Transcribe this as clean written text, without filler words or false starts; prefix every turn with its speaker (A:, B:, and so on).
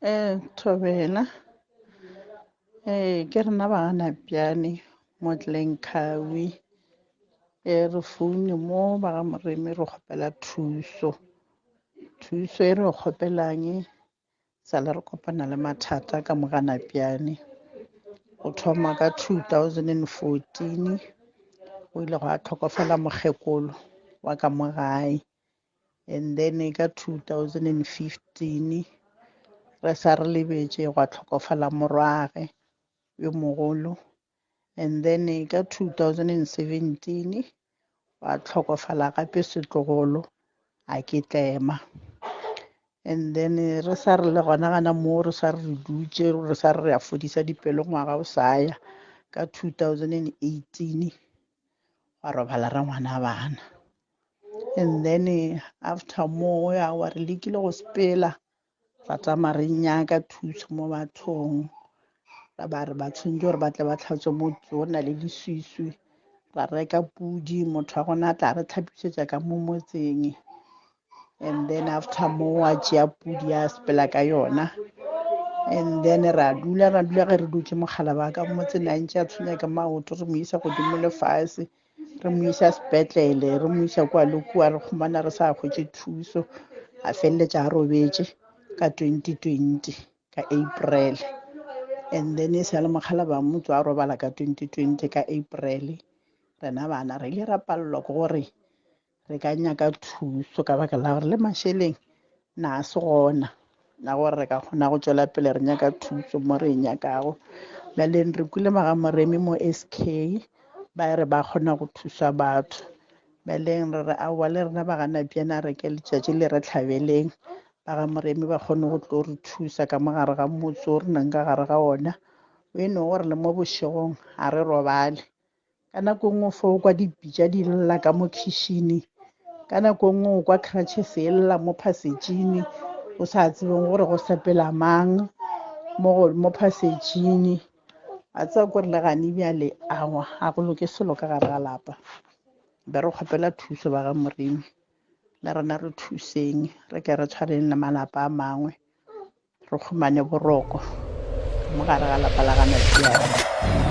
A: Thobela, ke rena ba Napjane mo Glencoe. Re foune mo ba ga Moremi re kgopela thuso. Thuso e re e kgopelang sa le re kopana le mathata ka mo ga Napjane. Go thoma ka 2014 go ile gwa tlhokofala mokgekolo wa ka mo gae. And then ka 2015 re sa re lebetše gwa tlhokofala morwage yo mogolo. And then ka 2017 gwa tlhokofala gape setlogolo a ke tlema. And then re sa re le gona gana moo re sa re re dutše re sa re re a fodisa dipelo ngwaga o sa ya ka 2018 gwa robala rangwana bana. And then after moo aowa re lekile go sepela ra tsamaya re nyaka thuso mo bathong ra ba re ba tshwanetse gore ba tle ba tlhatswe motse o na le leswiswi ra reka pudi motho wa gona a tla re tlhapišetša ka mo motseng and then after moo a tšea pudi a sepela ka yona and then ra dula ra dula ge re dutše mogala ba ka motseng a ntše a tshwenya ke maoto re mo isa godimo le fase re mo isa sepetlele re mo isa kua le kua re kgomana re sa hwetše thuso a feleletša a robetše ka 2020 ka April and then e sa le mogala ba motse a robala ka 2020 ka April rena bana re ile ra palelwa ke gore re ka nyaka thuso ka baka la gore le mašeleng na a se gona na gore re ka kgona go tšwela pele re nyaka thuso mo re e nyakago bjaleng re kwile magamoremi mo SK ba re ba kgona go thusa batho bjaleng re re aowa le rena ba gana bjana re ke letšatši le re tlhabeleng ba ga moremi ba kgone go tlo re thusa ka mo gare ga motse o re nang ka gare ga ona o e no gore le mo bošegong ga re robale ka nako nngwe fo o kwa dipitša di lla ka mo kitšhini ka nako nngwe o kwa crutches e lla mo phasejini o sa tsebeng gore go sepela mang mo mo phasejini a tseba kore le gane bjale awa ga go loke selo ka gare ga lapa be re kgopela thuso ba ga moremi le rena re thuseng re ke re tshwareng le malapa a mangwe re humane boroko mo gare ga lapa la ga Napiane.